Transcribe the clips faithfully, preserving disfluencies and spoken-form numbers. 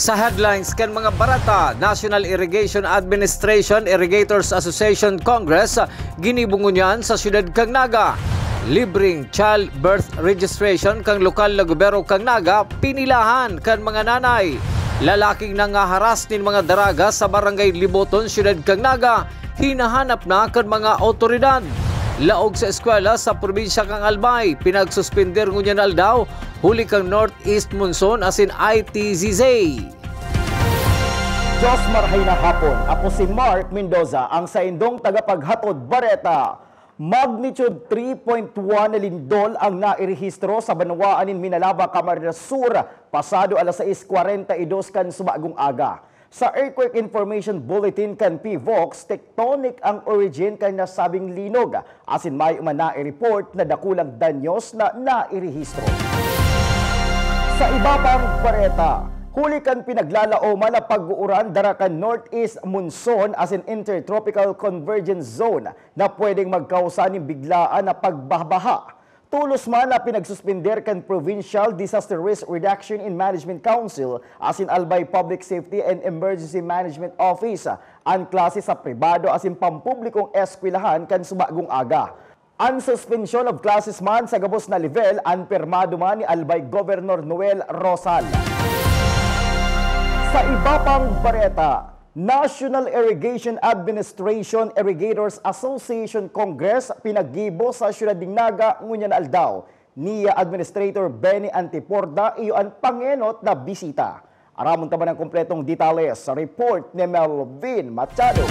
Sa headlines kan mga bareta, National Irrigation Administration Irrigators Association Congress ginibo ngunyan sa siyudad kan Naga. Libreng childbirth registration kan lokal na gobyerno kan Naga pinilahan kan mga nanay. Lalaking nangaharas nin mga daraga sa barangay Liboton, siyudad kan Naga, hinahanap na kan mga awtoridad. Laog sa eskwela sa probinsya kan Albay, pinagsuspender ngunyan na aldaw huli kan North East Monsoon asin I T Z Z. Diyos marhay na hapon. Ako si Mark Mendoza, ang saindong tagapaghatod bareta. Magnitude three point one na lindol ang nairehistro sa banwaan nin Minalaba, Camarines Sur, pasado alas sais kwarenta y dos kan subagong aga. Sa Earthquake Information Bulletin kan P vox, tectonic ang origin kan nasabing linog, asin mayo man nai-report na dakulang danyos na nairehistro. Sa iba pang bareta, huli kan pinaglalaoman na pag-uuran dara kan northeast monsoon asin intertropical convergence zone na pwedeng magkausa nin biglaan na pagbabaha, tolos man na pinagsuspender kan Provincial Disaster Risk Reduction and Management Council asin Albay Public Safety and Emergency Management Office an klase sa pribado asin pampublikong eskwelahan kan subagong aga. An suspension of classes man sa gabos na level an pirmado man ni Albay Governor Noel Rosal. Sa iba pang bareta, National Irrigation Administration Irrigators Association Congress pinaggibo sa siyudad nin Naga ngunyan na aldaw. Nia Administrator Benny Antiporda iyo an pangenot na bisita. Aramon ta man an kompletong detalye sa report ni Melvin Machado.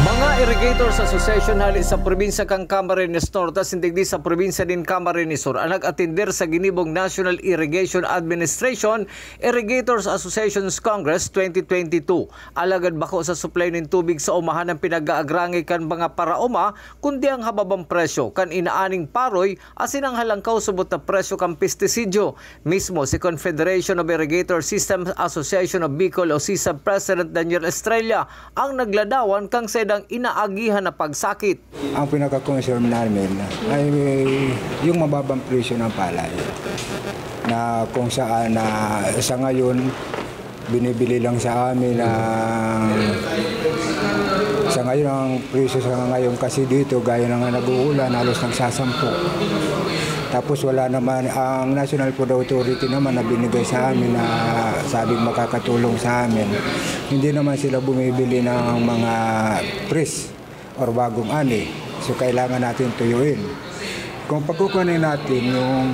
Mga Irrigators Association hali sa probinsya kan Camarines Norte asin digdi sa probinsya nin Camarines Sur an nag-atender sa ginibong National Irrigation Administration Irrigators Associations Congress twenty twenty-two. Alagad bako sa supply nin tubig sa umahan ang pinag-aagrangay kan mga paraoma, kundi ang hababang presyo kan inaaning paroy asin ang halangkaw subot na presyo kan pestisidyo. Mismo si Confederation of Irrigator Systems Association of Bicol o CISAB President Daniel Estrella ang nagladawan kan saindang inaagihan na pagsakit. Ang pinaka-concern namin ay yung mababang presyo ng palay, na kung saan na sa ngayon, binibili lang sa amin ang, sa ngayon, ang presyo sa ngayon kasi dito, gaya na nga nag-uulan, halos nagsasampo. Tapos wala naman, ang National Food Authority naman na binigay sa amin na sabing makakatulong sa amin, hindi naman sila bumibili ng mga fresh or bagong ani. So, kailangan natin tuyuin. Kung pagkukunin natin yung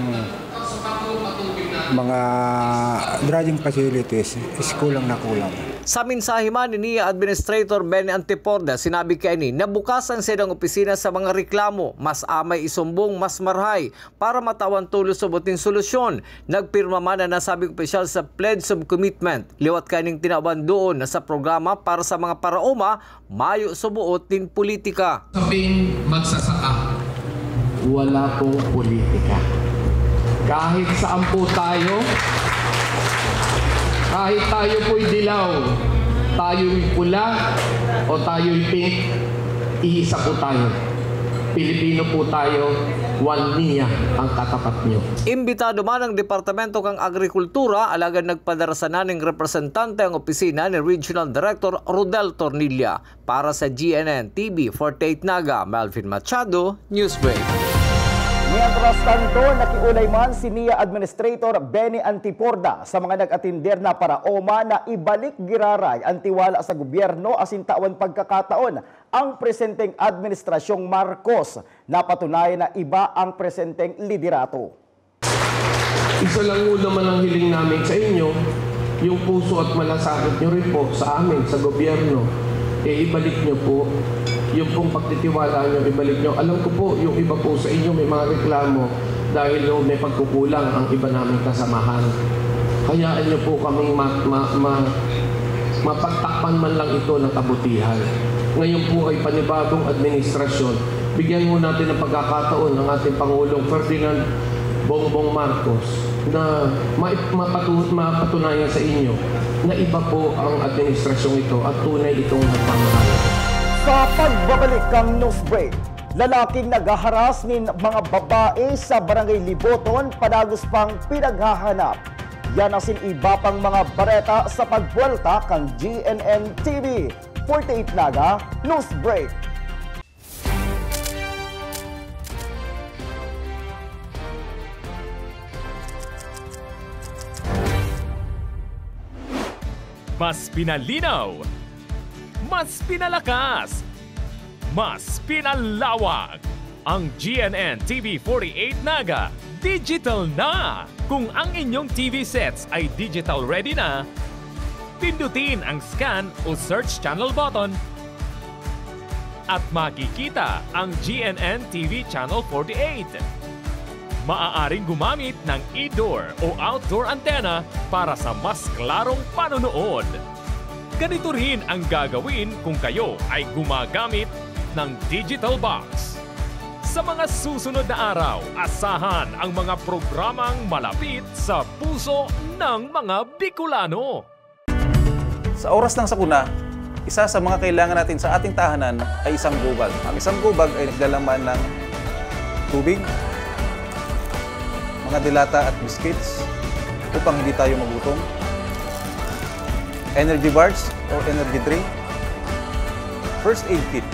mga drying facilities, is kulang na kulang. Sa mensahe man ni Nia Administrator Benny Antiporda, sinabi kaini na bukas ang saindang opisina sa mga reklamo, mas amay isumbong, mas marahay para matawan tolos subot nin solusyon. Nagpirma man ang nasabing opisyal sa Pledge of Commitment. Liwat kaining tinawan doon na sa programa para sa mga paraoma, mayo suboot nin politika. Sabing magsasaka, wala pong politika. Kahit saan po tayo, kahit tayo po'y dilaw, tayo'y pula, o tayo'y pink, iisa po tayo. Pilipino po tayo, one Nia ang katapat nyo. Imbitado man ang Departamento kan Agrikultura, alagad nagpadara sana ning representante ang opisina ni Regional Director Rodel Tornilla. Para sa G N N T V forty-eight Naga, Melvin Machado, Newsbreak. Mientras tanto, nakiulay man si Nia Administrator Benny Antiporda sa mga nag-atender na paraoma na ibalik giraray ang tiwala sa gobyerno asin tawan pagkakataon ang presenteng Administrasyong Marcos na patunayan na iba ang presenteng liderato. Isa lang ho naman ang hiling namin sa inyo, yung puso at malasakit nyo rin po sa amin, sa gobyerno, eh, ibalik nyo po. Yung pong pagtitiwala nyo, ibalik nyo. Alam ko po, yung iba po sa inyo may mga reklamo dahil ho may pagkukulang ang iba naming kasamahan. Hayaan nyo po kaming ma-, ma-, ma-, mapagtakpan man lang ito ng kabutihan. Ngayon po ay panibagong administrasyon. Bigyan ho natin ng pagkakataon ang ating Pangulong Ferdinand Bongbong Marcos na mai-, mapatu-, mapatunayan sa inyo na iba po ang administrasyong ito at tunay itong nagmamahal. Sa pagbabalik kan news break, lalaking naghaharas nin mga babae sa Barangay Liboton, padagos pang pinaghahanap. Yan asin iba pang mga bareta sa pagbuwelta kan G N N T V forty-eight Naga News Break. Mas pinalinaw, mas pinalakas, mas pinalawak. Ang G N N T V forty-eight Naga, digital na! Kung ang inyong T V sets ay digital ready na, pindutin ang scan o search channel button at makikita ang G N N T V Channel forty-eight. Maaaring gumamit ng indoor o outdoor antenna para sa mas klarong panonood. Ganito rin ang gagawin kung kayo ay gumagamit ng digital box. Sa mga susunod na araw, asahan ang mga programang malapit sa puso ng mga Bicolano. Sa oras ng sakuna, isa sa mga kailangan natin sa ating tahanan ay isang gubag. Ang isang gubag ay naglalaman ng tubig, mga delata at biscuits upang hindi tayo magutom, energy bars o energy drink, first aid kit,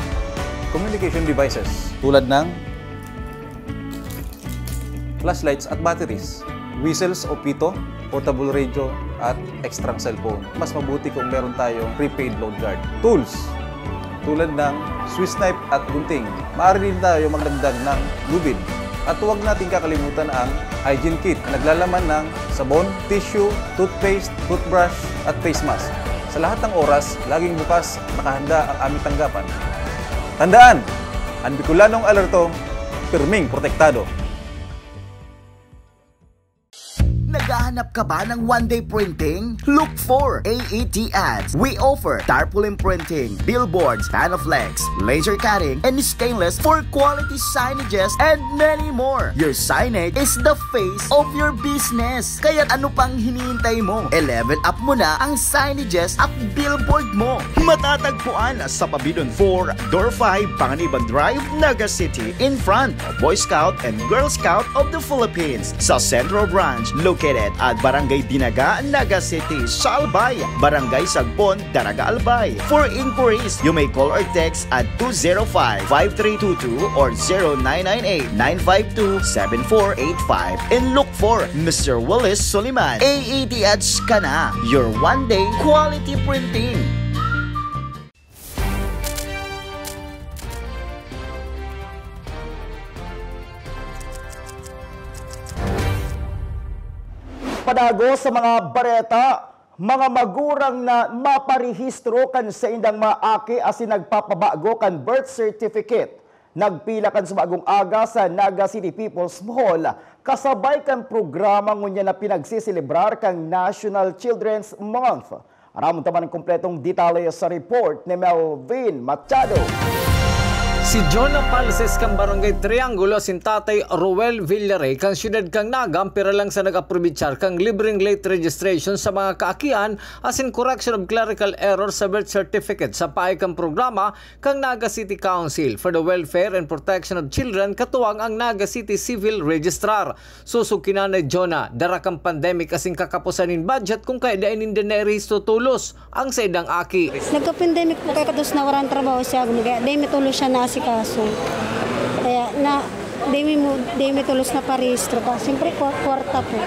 communication devices tulad ng flashlights at batteries, whistles o pito, portable radio, at extrang cellphone. Mas mabuti kung meron tayong prepaid load guard. Tools, tulad ng Swiss knife at gunting. Maaari din tayo magdagdag ng lubid. At huwag nating kakalimutan ang hygiene kit na naglalaman ng sabon, tissue, toothpaste, toothbrush, at face mask. Sa lahat ng oras, laging bukas, nakahanda ang aming tanggapan. Tandaan, ang Bicolanong alerto, pirming protektado. Naghahanap ka ba ng one-day printing? Look for A E T Ads. We offer tarpaulin printing, billboards, panoflex, laser cutting, and stainless for quality signages and many more. Your signage is the face of your business. Kaya ano pang hinihintay mo? I-level up mo na ang signages at billboard mo. Matatagpuan sa Pabidon four, Door five, Panganiban Drive, Naga City, in front of Boy Scout and Girl Scout of the Philippines, sa Central Branch, located at Barangay Dinaga, Naga City, Salbay, Barangay Sagbon, Daraga, Albay. For inquiries, you may call or text at two zero five, five three two two or zero nine nine eight, nine five two, seven four eight five and look for Mister Willis Soliman. A E T Ads ka na, your one-day quality printing. Padagos sa mga bareta, mga magurang na maparehistro kan saindang mga aki asin nagpapabago kan birth certificate. Nagpila kan subagong aga sa Naga City People's Mall, kasabay kan programa ngunyan na pinagseselebrar kan National Children's Month. Aramon ta man an kompletong detalye sa report ni Melvin Machado. Si Jonah Palses kan Barangay Triangulo asin Tatay Roel Villaray kan siyudad kan Naga an pira lang sa nag-aprobichar kan libreng late registration sa mga kaakian asin correction of clerical error sa birth certificate sa paagi kan programa kan Naga City Council for the Welfare and Protection of Children katuwang ang Naga City Civil Registrar. Sosog ki Nanay Jonah, dara kan pandemic asin kakaposan nin budget kun kaya dai ninda nairehistro tolos ang saindang aki. Nagka-pandemic po, kaya katos na waran trabaho siya, gumi-, kaya dai mi tolos siya naasikaso. Kaya na, dai mi mo, dai mi tolos naparehistro ka. Siyempre, kwa-, kwarta po.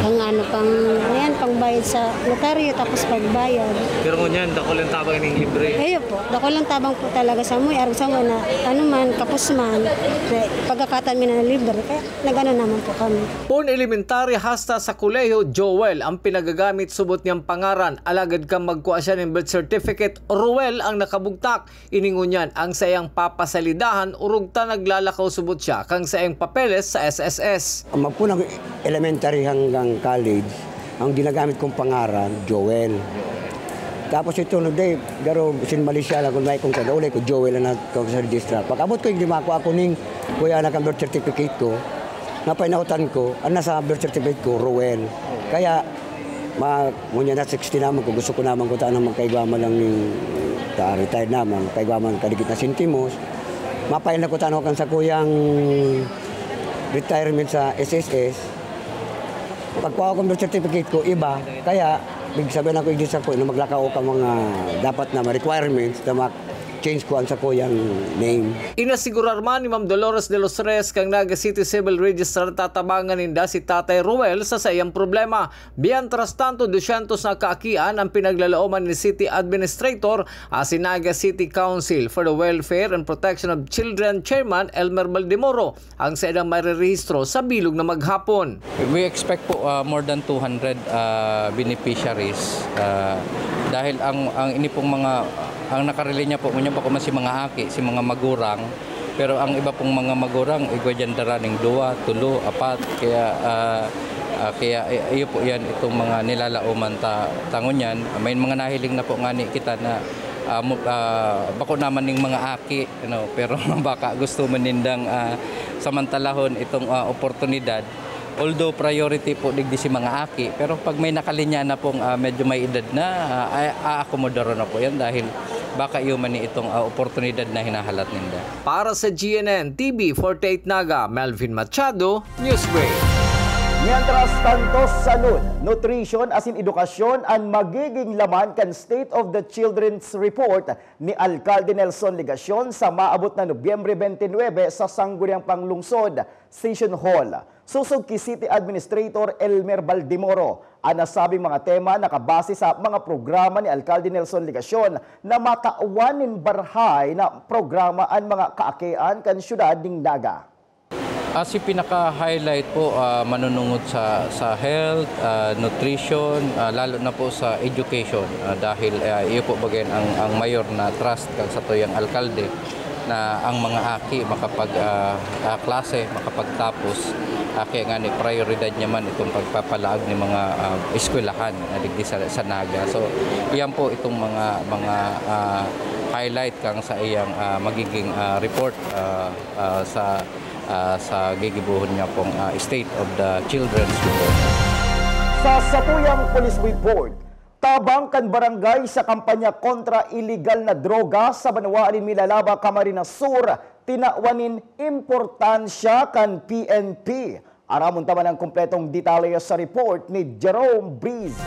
Pang ano, pang, ayan, pangbayad sa notaryo, tapos pagbayad. Pero ngunyan, dakul ang tabang ining libre. Ayun po, dakul ang tabang po talaga sa amoy, arog sa amoy na, ano man, kapos man, na pagkakatan mi na libre. Kaya, Nag-ano naman po kami. Poon elementarya hasta sa kolehiyo, Joel ang pinagagamit subot niyang pangaran, alagad kan magkua siya nin birth certificate, Roel ang nakabugtak. Ini ngunyan ang saiyang papasalidahan, orog ta naglalakaw subot siya kan saiyang papeles sa S S S. Magpunang elementary hanggang college, ang ginagamit kong pangaran, Joel. Tapos ito, no, day, garo, sin Malaysia lang, kung may kong kada, ulay ko, Joel ang nagkakasadistra. Pag abot ko, hindi mako ako ning Kuya, anak, ang birth certificate ko, napainahotan ko, ang nasa birth certificate ko, Roel. Kaya, ma, ngunyan na sixty naman ko, gusto ko naman ko tanang magkaigwa man lang ning, ta, retired naman, magkaigwa man kadikit na sentimos. Mapail na ko tanong kan sa kuyang retirement sa S S S. Pagkuha ko ng birth certificate ko, iba. Kaya, ibig sabihin ako, igdisa ko, na maglakaw ka mga dapat na requirements na ma-change ko ang sakuyang name. Inasigurar man ni Ma'am Dolores de los Reyes kan Naga City Civil Registrar tatabangan ninda si Tatay Ruel sa saiyang problema. Mientras tanto, dosyentos na kaakian ang pinaglalaoman ni City Administrator asin Naga City Council for the Welfare and Protection of Children Chairman Elmer Baldemoro ang saindang marirehistro sa bilog na maghapon. We expect po, ah, more than two hundred, ah, beneficiaries, ah, dahil ang, ang ini pong mga, ang nakarelinya po, ngunyan bako man si mga aki, si mga magurang, pero ang iba pong mga magurang, igwa diyan dara ning duwa, tulo, apat, kaya, ah, ah, kaya, eh, iyo po yan, itong mga nilalaoman ta, ta ngunyan. May mga nahiling na po ngani kita na, ah, mu-, ah, bako naman ning mga aki, ano, pero baka gusto man nindang, ah, samantalahon itong, ah, oportunidad. Although priority po digdi si mga aki, pero pag may nakalinya na pong, ah, medyo may edad na, ah, ay, aakomodaron na po yan dahil baka iyo man ni itong, ah, oportunidad na hinahalat ninda. Para sa G N N T V forty-eight Naga, Melvin Machado, Newsbreak. Mientras tanto, sanun, nutrition asin edukasyon an magiging laman kan State of the Children's Report ni Alcalde Nelson Legacion sa maabot na Nobyembre twenty-nine sa Sangguniang Panglungsod Session Hall. Sosog ki City Administrator Elmer Baldemoro, an nasabing mga tema nakabase sa mga programa ni Alcalde Nelson Legacion na matawan nin barahay na programa an mga kaakian kan siyudad nin Naga. Ah, si pinaka-highlight po, ah, manunungod sa, sa health, ah, nutrition, ah, lalo na po sa education, ah, dahil, ah, iyo po baga yan ang, ang mayor na trust kan satuyang alkalde na ang mga aki makapag, ah, ah, klase, makapagtapos. Ah, kaya nga ni prioridad niya man itong pagpapalaag ni mga, ah, eskwelahan, ah, digdi sa, sa Naga. So, iyan po itong mga, mga, ah, highlight kang sa iyang, ah, magiging, ah, report, ah, ah, sa, ah, sa gigibohon niya pong, ah, State of the Children's Report. Sa satuyang police report, tabang kan barangay sa kampanya kontra iligal na droga sa banwaan nin Milalabak, Camarines Sur, tinawan nin importansya kan P N P. Aramon ta man an kompletong detalye sa report ni Jerome Breeze.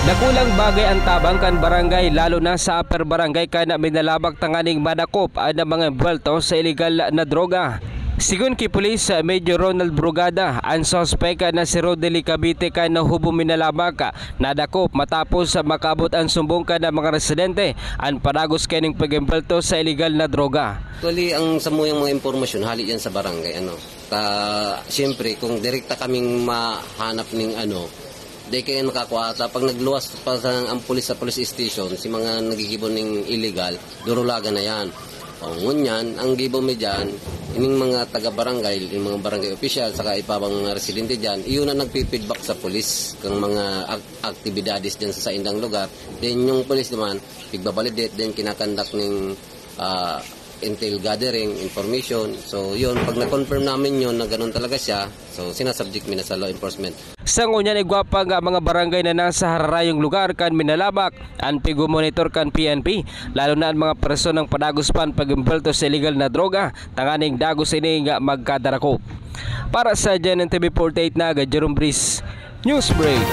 Dakulang bagay an tabang kan barangay, lalo na sa upper barangay kan Minalabak, tanganing madakop an mga envuelto sa iligal na droga. Sigon ki Police Major Ronald Brugada, an suspek na si Rodely Cavite kan Hubo, Minalabak, nadakop matapos makaabot an sumbong kan mga residente an padagos kaining pag-envuelto sa iligal na droga. Actually, ang samuyang mga impormasyon, hali yan sa barangay, ano. Ta, siyempre, kung direkta kaming mahanap ning ano, di kayo makakuha. Ta, pag nagluwas pa sa, ang pulis sa police station, si mga nagigibo ning illegal, durulagan na yan. O, ngunyan, ang gibo mi dyan, ining mga taga-barangay, yung mga barangay official, saka iba pang mga residente dyan, iyon ang nagpi-feedback sa pulis kang mga ak-, aktibidades dyan sa saindang lugar. Then, yung pulis naman, pigbabalidate, then kinakandak ning, ah, intel gathering, information. So, yun, pag na-confirm namin yun na ganun talaga siya, so, sinasubject mi na sa law enforcement. Sa ngunyan, igwa pa nga mga barangay na nasa hararayong lugar kan Minalabak an pigmomonitor kan P N P, lalo na an mga personang padagos pa an pag-envuelto sa iligal na droga, tanganing dagos ini nga magkadarakop. Para sa G N N T V forty-eight Naga, Jerome Breeze, Newsbreak.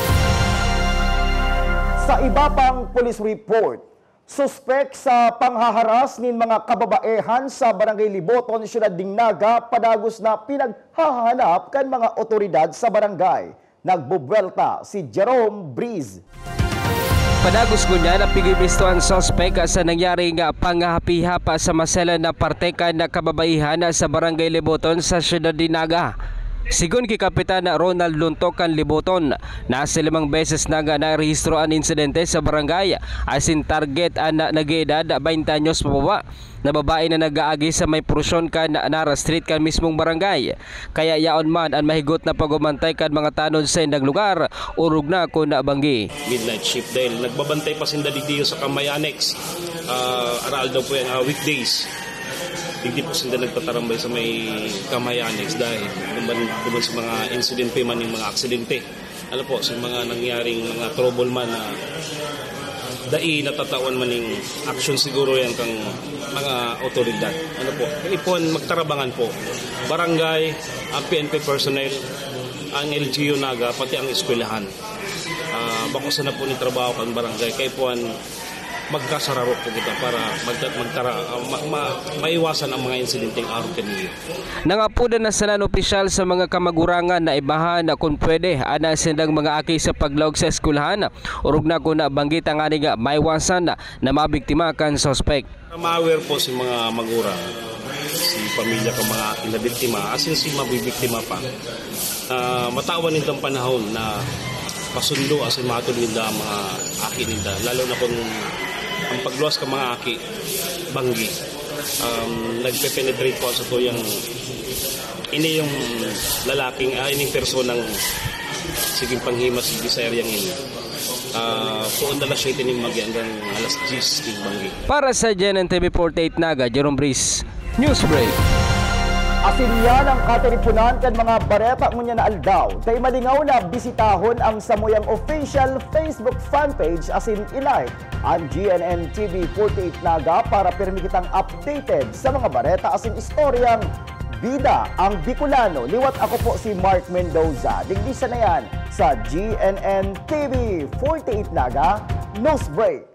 Sa iba pang police report, suspek sa panghaharas nin mga kababaehan sa Barangay Liboton, Siyudad nin Naga, padagos na pinaghahanap kan mga otoridad sa barangay. Nagbubuwelta si Jerome Breeze. Padagos ngunyan, napigbisto an suspek sa nangyaring panghahapi-hapa sa maselan na parte kan kababaehan sa Barangay Liboton sa Siyudad nin Naga. Sigon ki Kapitan Ronald Luntok kan Liboton, nasa limang beses na nga narehistro an insidente sa barangay, asin target an nag-eedad baynte anyos pababa na babae na nag-aagi sa may porsyon kan Nara Street kan mismong barangay. Kaya yaon man an mahigot na pagbabantay kan mga tanod sa indang lugar, orog na kun nabanggi. Midnight shift dahil nagbabantay pa sinda digdi sa Kamay Annex. Ah, around daw po yan, ah, weekdays. Digdi po sinda nagtatarambay sa may Kamay Annex dahil duman, duman sa mga insidente man yung mga aksidente. Ano po, sa mga nangyaring mga trouble man na dai natatawan man ning aksyon siguro yan kang mga otoridad. Ano po, ipon magtarabangan po. Barangay, ang P N P personnel, Ang L G U Naga, pati ang eskwelahan. Ah, bako sana po ni trabaho kan barangay, kay puwan magkasararo po kita para magta-, magtara-, ah, ma-, ma-, maiwasan ang mga insidenteng arog kaniyo. Nangapodan na sana an opisyal sa mga kamagurangan na ibahan na kun pwede an sindang mga aki sa paglaog sa eskwelahan, orog na kun nabanggit tanganing maiwasan na mabiktima kan suspek. Ma-aware po si mga magurang, si pamilya kan mga aki na biktima, asin si mabibiktima pa. Ah, matawan nindang panahon na pasundo asin matod ninda ang mga aki ninda, lalo na kun ang pagluwas kan mga aki, banggi. Um, nagpe-penetrate po sa tuyang ini yung lalaking, ah, ining personang siging panghimas sa areang ini. Ah, poon na alas siyete nin banggi hanggang alas diyes nin banggi. Para sa G N N T V forty-eight Naga, Jerome Breeze, Newsbreak. Asin yan ang katiripunan kan mga bareta ngunyan na aldaw. Dai malingaw na bisitahon ang samuyang official Facebook fanpage asin i-like an G N N T V forty-eight Naga para pirmi kitang updated sa mga bareta asin istoryang bida ang Bicolano. Liwat ako po si Mark Mendoza. Digdi sana yan sa G N N T V forty-eight Naga Newsbreak.